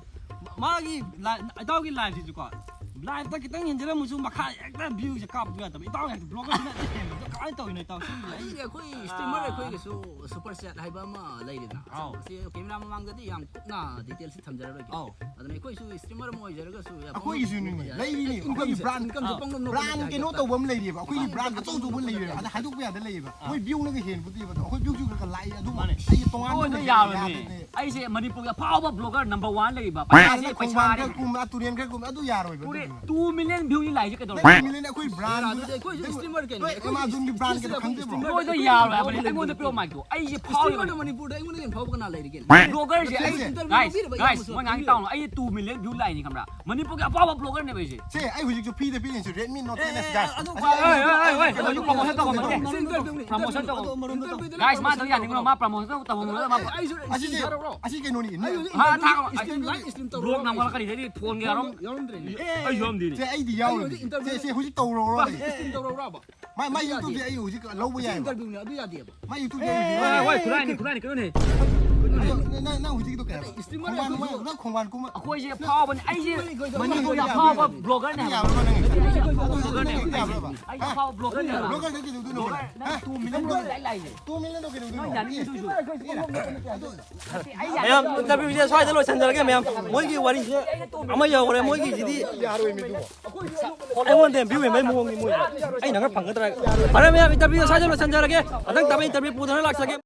ꯃꯥꯒꯤ ꯂꯥꯏ-, ꯏꯇꯥꯎꯒꯤ ꯂꯥꯏꯚꯁꯤꯁꯨꯀꯣ, ꯂꯥꯏꯚꯇ ꯈꯤꯇꯪ ꯍꯦꯟꯖꯔꯝꯃꯁꯨ ꯃꯈꯥ ꯍꯦꯛꯇ ꯚ꯭ꯌꯨꯁꯦ ꯀꯥꯞꯄ ꯌꯥꯗꯕ꯫ ꯏꯇꯥꯎ ꯍꯦꯛꯇ ꯕ꯭ꯂꯣꯒꯔꯁꯤꯅ ꯍꯦꯟꯕꯗꯣ ꯀꯃꯥꯏꯅ ꯇꯧꯔꯤꯅꯣ ꯏꯇꯥꯎ? ꯁꯤꯒꯤꯁꯦ ꯑꯩ ꯑꯗꯨꯗꯤ ꯑꯩꯈꯣꯏ ꯁ꯭ꯇ꯭ꯔꯤꯃꯔ ꯑꯥ꯫ ꯑꯩꯈꯣꯏꯒꯤꯁꯨ ꯁꯨꯄꯔ ꯆꯦꯠ ꯍꯥꯏꯕ ꯑꯃ ꯂꯩꯔꯤꯗꯅ꯫ ꯑꯧ꯫ ꯁꯤ ꯀꯦꯃꯦꯔꯥ ꯃꯃꯥꯡꯗꯗꯤ ꯌꯥꯝ ꯀꯨꯞꯅ ꯗꯤꯇꯦꯜꯁ ꯊꯝꯖꯔꯔꯣꯏꯒꯦ꯫ ꯑꯧ꯫ ꯑꯗꯨꯅ ꯑꯩꯈꯣꯏꯁꯨ ꯁ꯭ꯇ꯭ꯔꯤꯃꯔ ꯑꯃ ꯑꯣꯏꯖꯔꯒꯁꯨ ꯌꯥꯝ ꯑꯩꯈꯣꯏꯒꯤꯁꯨꯅꯤꯅꯦ, ꯄꯪꯅꯣꯛ ꯂꯩꯔꯤꯅꯤ꯫ ꯏꯟꯀꯝꯁꯦ, ꯑꯩꯈꯣꯏꯒꯤ ꯏꯟꯀꯝꯁꯦ ꯑꯧ꯫ ꯄꯪꯅꯣꯛ ꯅꯣꯛ ꯕ꯭ꯔꯥꯟ ꯂꯩ ꯀꯩꯅꯣ ꯍꯥꯏꯇꯥꯔꯦ꯫ ꯇꯧꯕ ꯑꯃ ꯂꯩꯔꯤꯕ, ꯑꯩꯈꯣꯏꯒꯤ ꯑꯧ, ꯕ꯭ꯔꯥꯟ ꯏꯟꯀꯝꯁꯦ ꯑꯆꯧ ꯑꯆꯧꯕ ꯄꯪꯅꯣꯛ ꯂꯩꯔꯤꯕ, ꯂꯩ ꯑꯗ ꯍꯥꯏꯗꯣꯛꯄ ꯌꯥꯗ ꯂꯩꯌꯦꯕ꯫ ꯑꯥ꯫ ꯃꯣꯏ ꯚ꯭ꯌꯨꯅꯒ ꯍꯦꯟꯕꯗꯤ ꯌꯦꯡꯕꯗꯣ, ꯑꯩꯈꯣꯏ ꯃꯥꯅꯦ꯫ ꯚ꯭ꯌꯨꯁꯨ ꯈꯔ ꯈꯔ ꯂꯥꯛꯏ, ꯑꯗꯨꯕꯨ ꯃꯣꯏꯗ ꯑꯩꯒꯤ ꯇꯣꯉꯥꯟꯕ ꯌꯥꯔꯣꯏꯅꯦ꯫ ꯌꯥꯗꯦꯅꯦ꯫ ꯑꯩꯁꯦ ꯃꯅꯤꯄꯨꯔꯒꯤ ꯑꯐꯥꯎꯕ ꯕ꯭ꯂꯣꯒꯔ ꯅꯝꯕꯔ ꯋꯥꯟ ꯂꯩꯔꯤꯕ꯫ ꯄꯩꯁꯥꯁꯦ ꯄꯩꯁꯥꯅ ꯈꯣꯡꯕꯥꯟ ꯄꯩꯁꯥꯅꯤ꯫ ꯈꯔ ꯀꯨꯝꯕ, ꯇꯨꯔꯦꯟ ꯈꯔ ꯀꯨꯝꯕ, ꯑꯗꯨ ꯌꯥꯔꯣꯏꯕ, ꯄꯨꯔꯦ ꯑꯗꯨꯒꯤꯅꯦ꯫ ꯇꯨ ꯃꯤꯂꯤꯌꯟ ꯚ꯭ꯌꯨꯅꯤ ꯂꯥꯛꯏꯁꯦ ꯀꯩꯗꯧꯔꯒꯦ? ꯅꯪ ꯇꯨ ꯃꯤꯂꯤꯌꯟ ꯑꯩꯈꯣꯏ ꯕ꯭ꯔꯥꯟꯗꯨꯗ, ꯑꯗꯨꯗꯤ ꯑꯩꯈꯣꯏ ꯅꯪ ꯁ꯭ꯇ꯭ꯔꯤꯃꯔ ꯀꯩꯅꯣ? ꯍꯣꯏ, ꯑꯩꯈꯣꯏ ꯑꯦꯃꯥꯖꯣꯟꯒꯤ ꯕ꯭ꯔꯥꯟ ꯀꯩꯅꯣ ꯁ꯭ꯇ꯭ꯔꯤꯃꯔ ꯈꯪꯗꯦꯕ? ꯀꯩꯅꯣ? ꯃꯣꯏꯗ ꯌꯥꯔꯣꯏ ꯍꯥꯏꯕꯅꯤ꯫ ꯑꯩꯉꯣꯟꯗ ꯄꯤꯔꯛꯑꯣ ꯃꯥꯏꯛꯇꯣ꯫ ꯑꯩꯁꯦ ꯐꯥꯎꯔꯤꯕꯅꯤ꯫ ꯁ꯭ꯇ꯭ꯔꯤꯃꯔꯗ ꯃꯅꯤꯄꯨꯔꯗ ꯑꯩꯉꯣꯟꯗ ꯍꯦꯟꯅ ꯐꯥꯎꯕ ꯀꯅꯥ ꯂꯩꯔꯤꯒꯦ? ꯕ꯭ꯂꯣꯒꯔꯁꯦ ꯑꯩ, ꯁꯤꯁꯦ꯫ ꯒꯥꯏꯁ, ꯒꯥꯏꯁ, ꯃꯣꯏ ꯉꯥꯡꯒꯦ ꯇꯥꯎꯅꯣ꯫ ꯑꯩ ꯇꯨ ꯃꯤꯂꯤꯌꯟ ꯚ꯭ꯌꯨ ꯂꯥꯛꯏꯅꯤ ꯈꯪꯕ꯭ꯔꯥ? ꯃꯅꯤꯄꯨꯔꯒꯤ ꯑꯐꯥꯎꯕ ꯕ꯭ꯂꯣꯒꯔꯅꯦꯕ ꯑꯩꯁꯦ꯫ ꯁꯦ, ꯑꯩ ꯍꯧꯖꯤꯛꯁꯨ ꯐ꯭ꯔꯤꯗ ꯄꯤꯔꯤꯁꯦ Redmi Note ꯑꯦ, ten S, ꯑꯦ, ꯒꯥꯏꯁ꯫ ꯑꯗꯨ ꯑꯁꯤ ꯄꯥꯏꯌꯨ, ꯑꯩ, ꯑꯩ, ꯑꯩ, ꯑꯩ, ꯀꯩꯅꯣꯁꯨ ꯄ꯭ꯔꯃꯣꯁꯟ ꯇꯧꯕ ꯅꯠꯇꯦ꯫ ꯄ꯭ꯔꯃꯣꯁꯟ ꯇꯧꯕ ꯅꯠꯇꯦ꯫ ꯒꯥꯏꯁ, ꯃꯥ ꯇꯧ ꯌꯥꯅꯤꯡꯕ꯭ꯔꯣ? ꯃꯥ ꯄ꯭ꯔꯃꯣꯁꯟ ꯇꯧꯕ ꯅꯠꯇꯦ꯫ ꯑꯁꯤꯁꯦ ꯑꯁꯤ ꯀꯩꯅꯣꯅꯤ꯫ ꯑꯩ ꯍꯧꯖꯤꯛ ꯍꯥ, ꯊꯥ-, interview live stream ꯇꯧꯔꯣ꯫ Block ꯅꯝꯃꯒ ꯀꯔꯤ ꯍꯥꯏꯗꯤ phone ꯒ ꯌꯥꯎꯔꯝ-, ꯌꯥꯎꯔꯝꯗ꯭ꯔꯦꯅꯦ꯫ ꯑꯩ ꯌꯥꯎꯔꯝꯗꯦꯅꯦ꯫ ꯁꯦ, ꯑꯩꯗꯤ ꯌꯥꯎꯔꯤꯅꯦ꯫ ꯁꯦ, ꯁꯦ, ꯍꯧꯖꯤꯛ ꯇꯧꯔꯣꯔꯣ? Live stream ꯇꯧꯔꯧꯔꯕ? ꯃꯥꯏ, ꯃꯥꯏ YouTube-ꯁꯦ ꯑꯩ ꯍꯧꯖꯤꯛ ꯂꯧꯕ ꯌꯥꯏꯕ꯫ Interview-ꯅꯦ, ꯑꯗꯨ ꯌꯥꯗꯦꯕ꯫ ꯃꯥꯏ YouTube-ꯁꯦ ꯑꯩ ꯍꯧꯖꯤꯛ ꯍꯣꯏ, ꯂꯧꯕ ꯍꯣꯏ, ꯌꯥꯏꯕ꯫ ꯈꯨꯔꯥꯏꯅꯤ, ꯈꯨꯔꯥꯏꯅꯤ, ꯀꯩꯅꯣꯅꯦ꯫ ꯅꯪ, ꯅꯪ, ꯅꯪ ꯍꯧꯖꯤꯛꯀꯤꯗꯣ ꯀꯩ ꯍꯥꯏꯕ? Streamer ꯈꯣꯡꯕꯥꯟ ꯑꯗꯨꯁꯨ ꯀꯨꯝꯕ, ꯅꯪ ꯈꯣꯡꯕꯥꯟ ꯀꯨꯝꯕ꯫ ꯑꯩꯈꯣꯏꯁꯦ ꯐꯥꯎꯕꯅꯤ꯫ ꯑꯩꯁꯦ ꯃꯅꯤꯄꯨꯔꯒꯤ ꯑꯐꯥꯎꯕ ꯑꯐꯥꯎꯕ blogger-ꯅꯦ ꯍꯥꯏꯕ꯫ ꯌꯥꯕ꯭ꯔꯕ ꯅꯪ? ꯑꯩꯁꯦ ꯑꯐꯥꯎꯕ ꯑꯗꯨ blogger-ꯅꯦ ꯍꯥꯏꯕ꯫ ꯌꯥꯕ꯭ꯔꯕ? ꯑꯩꯁꯦ ꯑꯐꯥꯎꯕ blogger-ꯅꯦ ꯍꯥꯏꯕ꯫ Blogger-ꯗ ꯀꯩꯗꯧꯗꯣꯏꯅꯣ? Blogger, ꯅꯪ ꯍꯥ? two million ꯂꯧꯔ ꯂꯥꯏ ꯂꯥꯏꯁꯦ꯫ Two million-ꯗꯣ ꯀꯩꯗꯧꯗꯣꯏꯅꯣ? ꯅꯪ ꯌꯥꯅꯤꯡꯉꯤꯗꯨꯁꯨ꯫ ꯑꯗꯨ, ꯑꯩ ꯌꯥꯅꯤꯡꯉꯤꯗꯨꯁꯨ꯫ ꯃꯌꯥꯝ, interview-ꯁꯦ ꯁ꯭ꯋꯥꯏꯗ ꯂꯣꯏꯁꯤꯟꯖꯔꯒꯦ, ꯃꯌꯥꯝ꯫ ꯃꯣꯏꯒꯤ ꯋꯥꯔꯤꯁꯦ ꯑꯃ ꯌꯧꯈ꯭ꯔꯦ, ꯃꯣꯏꯒꯤꯁꯤꯗꯤ꯫ ꯑꯩꯉꯣꯟꯗ ꯌꯥꯝ ꯄꯤꯕꯤꯕ ꯃꯑꯣꯡꯅꯤ ꯃꯣꯏꯁꯦ꯫ ꯑꯩꯅ ꯈꯔ ꯐꯪꯒꯗ꯭ꯔꯥ? ꯐꯔꯦ, ꯃꯌꯥꯝ, interview-ꯁꯦ ꯁ꯭ꯋꯥꯏꯗ ꯂꯣꯏꯁꯤꯟꯖꯔꯒꯦ꯫ ꯃꯊꯪ ꯇꯥꯕ interview ꯄꯨꯗꯅ ꯂꯥꯛꯆꯒꯦ꯫